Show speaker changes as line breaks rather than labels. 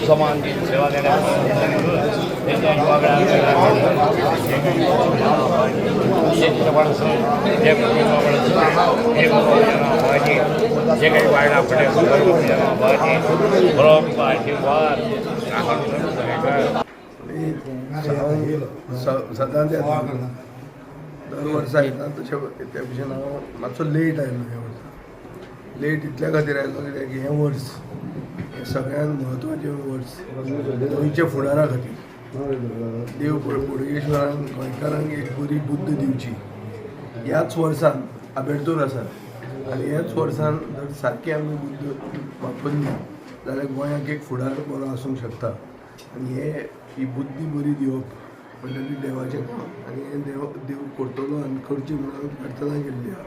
समान सेवा जे काही वायणा बरो आशीर्वाद.
सदांच येता, दर वर्सा येता. तशें त्या भशेन हांव मातसो लेट आयलो ह्या वर्सा. लेट इतल्या खातीर आयलो कित्याक हें वर्स हें सगळ्यांत म्हत्वाचें वर्स गोंयच्या फुडारा खातीर. देव बोडगेश्वरान गोंयकारांक एक बरी बुद्द दिवची. ह्याच वर्सान आबेर्तूर आसा आनी ह्याच वर्सान जर सारकी आमी बुद्द वापरली जाल्यार गोंयाक एक फुडार बरो आसूंक शकता. आनी हे ही बुद्दी बरी दिवप म्हणल्यार ती देवाचें काम आनी हें देव देव करतलो आनी करची म्हणून हांवें प्रार्थना केल्ली आहा.